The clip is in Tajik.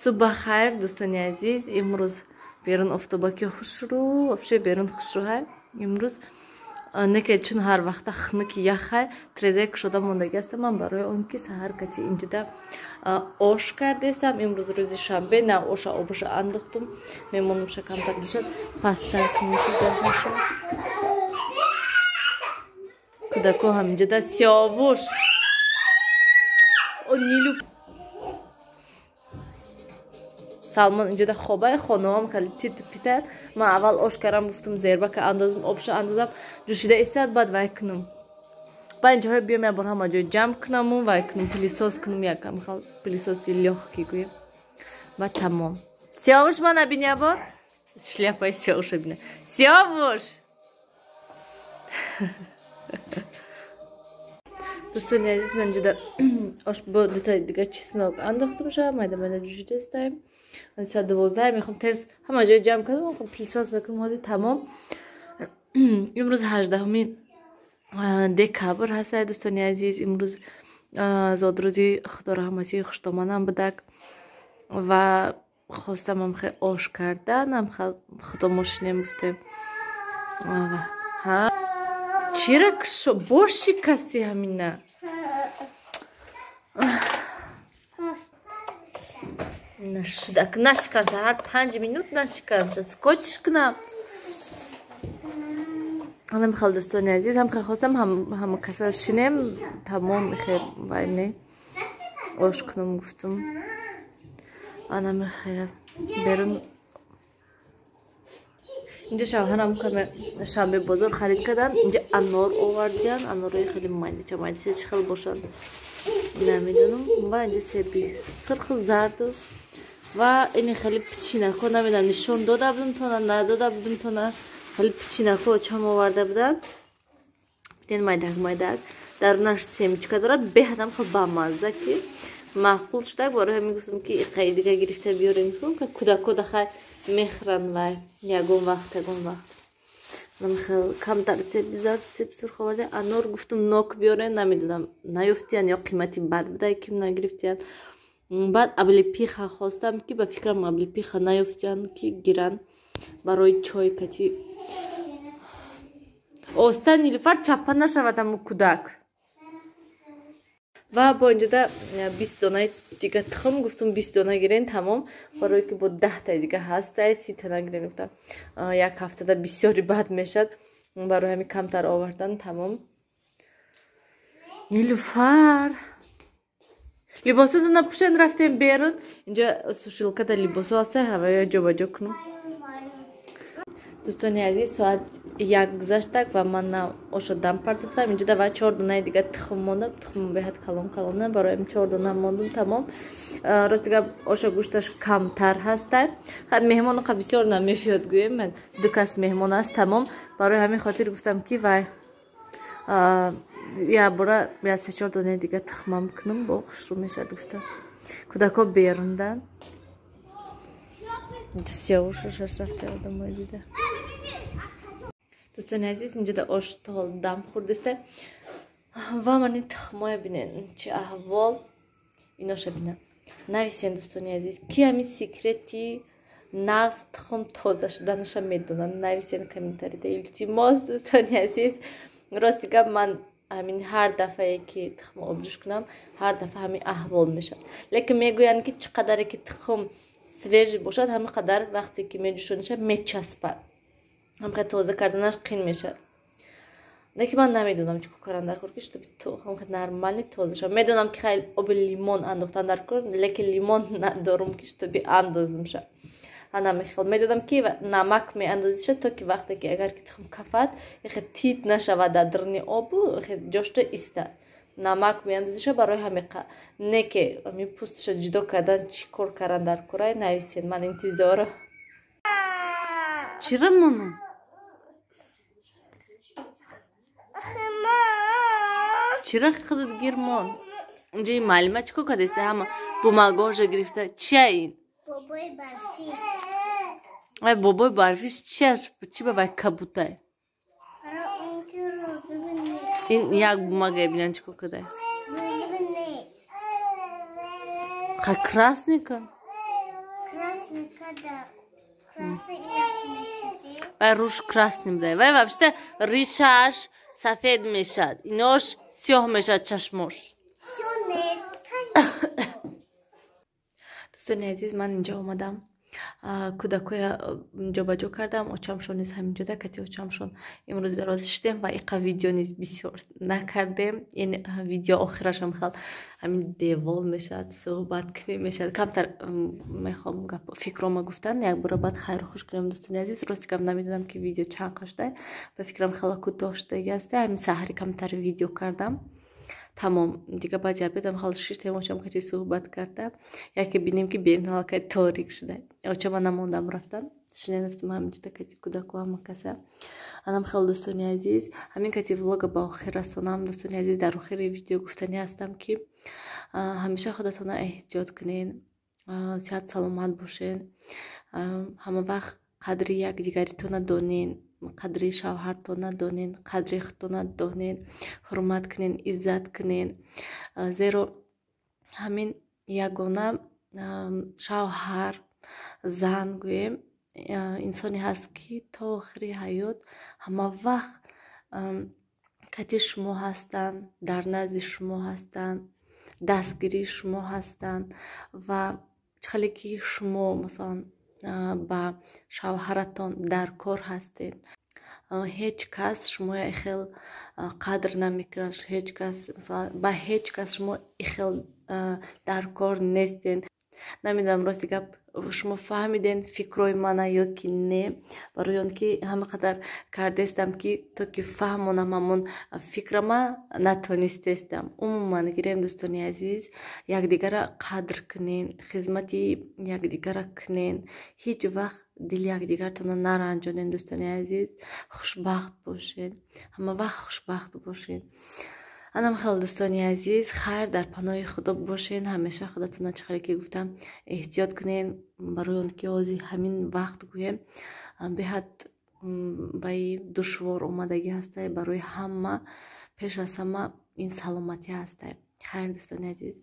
Субҳ бахайр, дӯстони азиз. Имрӯз берун офтобаки хушрӯ, вообще берун хушрӯҳай. Имрӯз неке чун ҳар вақта хунуки яхай, трезаи кушода мондаги ҳастам ман барои он ки саҳар кати инҷода ош кардестам. Имрӯз рӯзи шанбе, на оша обаша андохтум, мемонумша камтар ҷӯшад, пасттар кунем газаша. Кӯдако ҳаминҷода сиёвуш. Нилуф Салмон инҷода хобай, хонаам хеле титу питад. Ман аввал ош кардам, гуфтум зербака андозам, обша андозам, ҷӯшида истад, баъд вай кунам. Баъд инҷоҳо биём як бор ҳама ҷой ҷамъ кунаму вай кунам, пылесос кунам, якам хел пылесоси лёгкий гӯем. Баъд тамом. Сиёвуш мана бин як бор. Шляпаи Сиёвуша бина. Сиёвуш! Дӯстони азиз, ман инҷода ош бо дута дига чеснок андохтамша, майда майда ҷӯшида истаем. Соат 12 мехоҳам тез ҳама ҷой ҷамъ кардам, мехоҳам пылесос мекунам, ҳозир тамом. Имрӯз 18 декабр ҳаст, дӯстони азиз. Имрӯз зодрӯзи худораҳматии хуштоманам будак ва хостам ам хел ош кардан, ам хел худо мошинем гуфтем. Ҳа чира бош шикасти ҳамина? Нашудак, нашиканша, ҳар 5 минут нашиканша, скотч кунам. Ана михел дӯстони азиз, ҳам хел хостам ҳама каса шинем, тамом хел вай не ош кунам гуфтум. Ана михел берун инҷа шавҳарам каме шанбе бозор харид кардан, инҷа анор овардиян, анорҳои хеле майдача майдача чӣ хел бошанд намедонам. Ва инҷа себи сирху зарду ва ини хеле пичинако, намедонам нишон дода будум тона надода будум тона, хеле пичинако чам оварда буданд. Бинед майдак майдак, дарунаш семечка дорад, беҳадам хел бамазза ки маъқул шудак. Барои ҳамин гуфтам ки иқаи дига гирифта биёрем, кӯдако дахай мехӯранд вай ягон вақт ягон вақт. Хел камтар себи зард, себ сурх оварда, анор гуфтум нок биёрен, намедонам наёфтиян ё қимати бад буда ким нагирифтиян. Баъд облепиха хостам ки ба фикрам облепиха наёфтиян ки гиран барои чой кати. Оста Нилуфар чапа нашавад ҳамун кӯдак. Ва бо инҷода 20 донаи дига тухм гуфтум 20 дона гирен тамом, барое ки бо 10 таи дига ҳастай, 30 та нагирен гуфтам. Як ҳафтада бисёри бад мешад, барои ҳамин камтар овардан тамом. Нилуфар либосотон напӯшен рафтем берун. Инҷа сушилкада либосо ҳаста, ҳаваё ҷобаҷо кунам. Дӯстони азиз, соат 1 гузаштак ва ман на оша дам партофтам. Инҷода ва 4 донаи дига тухм мондам. Тухм беҳад калон калона, барои ҳамин 4 дона мондум тамом. Рост дига оша гӯшташ камтар ҳаста. Меҳмон қа бисёр намефиёд гӯем, ду кас меҳмон аст тамом. Барои ҳамин хотир гуфтам ки вай як бора я 3-4 донаи дига тухмам кунам, бо хушрӯ мешавад гуфтам. Кӯдако берундан. Сиёвуш шаш рафта одамои дида. Дӯстони азиз, инҷода ош то ҳол дам хӯрдаста ва ман ин тухмоя бинен чӣ аҳвол иноша бинам. Нависен дӯстони азиз, ки ҳамин секрети нағз тухм тоза шуданаша медонад, нависен комментарида илтимос. Дӯстони азиз, рости гап ман ҳамин ҳар дафъае ки тухм обҷӯш кунам, ҳар дафъа ҳамин аҳвол мешавад. Лекин мегӯянд ки чӣ қадаре ки тухм свежий бошад, ҳамин қадар вақте ки меҷӯшониша мечаспад, ҳамхел тоза карданаш қин мешавад. Лекин ман намедонам чӣ кор кардан дар кор ки чтобы ҳамхел нормально тоза шавад. Медонам ки хеле оби лимон андохтан дар кор, лекин лимон надорум ки чтобы андозумша. Ана мехел медонам ки намак меандозиша, то ки вақте ки агар ки тухм кафад, ихе тит нашавад дар даруни обу, ихе ҷошта истад. Намак меандозиша, барои ҳамиқа не ки ҳамин пӯсташа ҷудо кардан. Чӣ кор кардан дар курай, нависен, ман интизора. Чира монам? Чира худат гир мон? Инҷа маълима чӣ кор кардааст? Ҳама бумагоша гирифта. Чия ин? Бобои барфӣ. Ай, бобои барфиш чиаш? Чӣ ба вай кабутай? Ин як бумага, бинан, чӣ кор кардай. Ха, красный ка. Вай руш красный будай. Вай вообще ришаш сафед мешад, инош сиёҳ мешад, чашмош. Дӯстони азиз, ман инҷо омадам, кӯдакоя ҷобаҷо кардам. Очамшон низ ҳаминҷода, кати очамшон имрӯз дароз шидем ва иқа видео низ бисёр накардем. Ин видео охирашам хел ҳамин девол мешавад, суҳбат кунем мешавад. Камтар мехоҳам фикрома гуфтан, якбора баъд хайру хуш кунем. Дӯстони азиз, рости гап, намедонам, ки видео чанд қа шуда. Ба фикрам, хела кӯтоҳ шудаги аст. Ҳамин саҳари камтар видео кардам, тамом. Дига баъди обедам хел шиштем, очам кати суҳбат карда, яке бинем, ки берун аллакай торик шуда. Очама намондам, рафтан, шинафтум ҳаминҷода кати кӯдаку, ҳама каса. Анам хел, дӯстони азиз, ҳамин кати влога ба охир расонам. Дӯстони азиз, дар охири видео гуфтанӣ ҳастам, ки ҳамеша худатона эҳтиёт кунед, сиҳат саломат бошед, ҳама вақт қадри якдигаритона донед, қадри шавҳартона донед, қадри худтона донед, ҳурмат кунед, иззат кунед, зеро ҳамин ягона шавҳар, зан гӯем, инсоне ҳаст, ки то охири ҳаёт ҳама вақт кати шумо ҳастанд, дар назди шумо ҳастанд, дастгирии шумо ҳастанд. Ва чӣ хеле ки шумо, масалан, ба шавҳаратон дар кор ҳастед, ҳеҷ кас шумоя ихел қадр намекунад, ҳеҷ кас, масалан, ба ҳеҷ кас шумо ихел дар кор нестед. Намедонам, рости гап, шумо фаҳмиден фикрҳои мана ё ки не, барои он ки ҳама қадар кардестам, ки то ки фаҳмонам ҳамон фикрама, натонистестам. Умуман гирем, дӯстони азиз, якдигара қадр кунен, хизмати якдигара кунен, ҳеҷ вақт дили якдигартонро наранҷонен. Дӯстони азиз, хушбахт бошед, ҳама вақт хушбахт бошед. Анам хел, дӯстони азиз, хайр, дар паноҳи Худо бошед. Ҳамеша худатона, чӣ хеле ки гуфтам, эҳтиёт кунед, барои он ки ҳозир ҳамин вақт гӯем, беҳад баи душвор омадагӣ ҳастай барои ҳама. Пеш аз ҳама ин саломатӣ ҳастай. Хайр, дӯстони азиз.